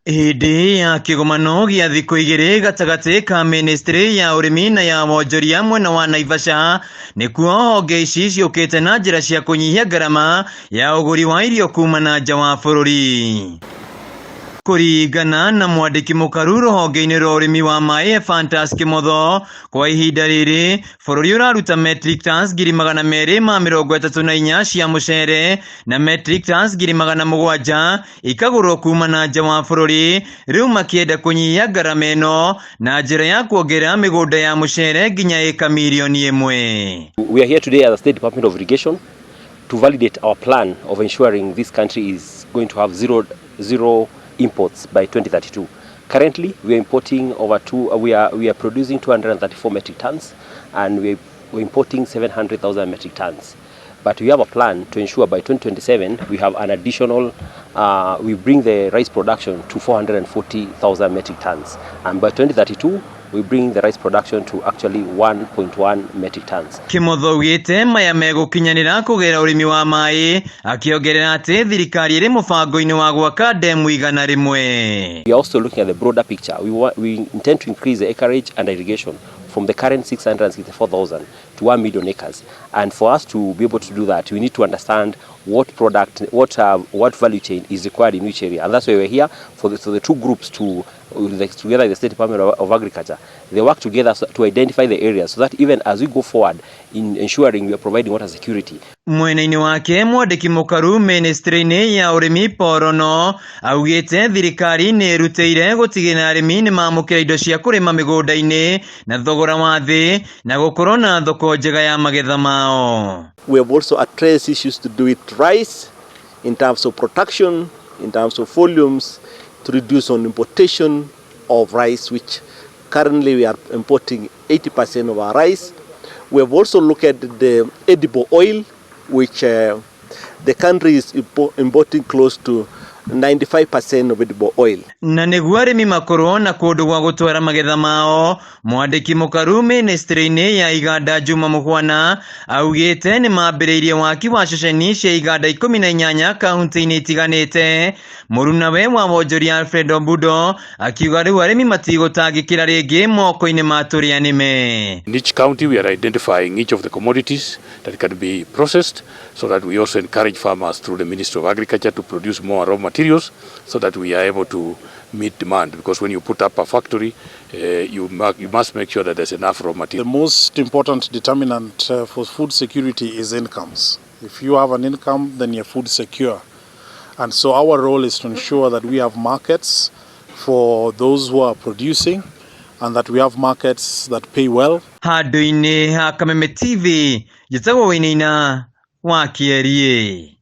Hĩndĩ ya kĩgomano gĩa thikũ igĩrĩ gatagatĩ ka ministry ya ũrĩmi na ya wonjoria mwena wa Naivasha, nĩkuo honge ici ciũkĩte na njĩra cia kũnyihia ngarama ya ũgũri wa irio kuma na nja wa bũrũri. Kũringana na mwandĩki mũkaru rũhonge-inĩ rwa ũrĩmi wa maĩ Ephantus Kĩmotho, kwa ihinda rĩrĩ bũrũri ũraruta metric tons 234,000 cia mũcere na metric tons 700,000 ikagũrwo kuma na nja wa bũrũri, rĩu makĩenda kũnyihia ngarama ĩno na njĩra ya kuongerera mĩgũnda ya mũcere nginya ĩka 1 million. We are here today as a State Department of Irrigation to validate our plan of ensuring this country is going to have zero imports by 2032. Currently, we are importing over two, we are producing 234 metric tons and we're importing 700,000 metric tons. But we have a plan to ensure by 2027 we have an additional, we bring the rice production to 440,000 metric tons. And by 2032, we bring the rice production to actually 1.1 metric tons. Kĩmotho augĩte maya megũkinyanĩra kũgerera ũrĩmi wa maĩ, akĩongerera atĩ thirikari ĩrĩ mũbango-inĩ wa gwaka ndemu 100. We are also looking at the broader picture. We intend to increase the acreage under irrigation from the current 664,000 to 1 million acres. And for us to be able to do that, we need to understand what product, what value chain is required in which area. And that's why we're here so the two groups to, together with the State Department of Agriculture, they work together to identify the areas so that even as we go forward in ensuring we are providing water security. Mwena-inĩ wake mwandĩki mũkaru ministry-inĩ ya ũrĩmi Paul Rono augĩte thirikari nĩ ĩrutĩire gũtigĩrĩra arĩmi nĩ mamũkĩra indo cia kũrĩma mĩgũnda-inĩ na thogora wa thĩ na gũkorwo na thoko njega ya magetha mao. We have also addressed issues to do with rice in terms of production, in terms of volumes, to reduce on importation of rice, which currently we are importing 80% of our rice. We have also looked at the edible oil, which the country is importing close to 95% of edible oil. Na nĩguo arĩmi makorwo na kũndũ gwa gũtwara magetha mao, mwandĩki mũkaru ministry-inĩ ya iganda Juma Mukhwana augĩte nĩ mambĩrĩirie waki wa ceceni cia iganda 18 kaunti-inĩ itiganĩte. Mũrunawe wa wonjoria Alfred Ombudo akiuga rĩu arĩmi matigũtangĩkĩra rĩngĩ moko-inĩ ma tũrĩa nĩme. In each county, we are identifying each of the commodities that can be processed so that we also encourage farmers through the Ministry of Agriculture to produce more raw materials so that we are able to meet demand. Because when you put up a factory, you must make sure that there's enough raw material. The most important determinant for food security is incomes. If you have an income, then you're food secure. And so our role is to ensure that we have markets for those who are producing and that we have markets that pay well. Handũ-inĩ ha Kameme TV, njĩtagwo Wainaina wa Kĩeriĩ.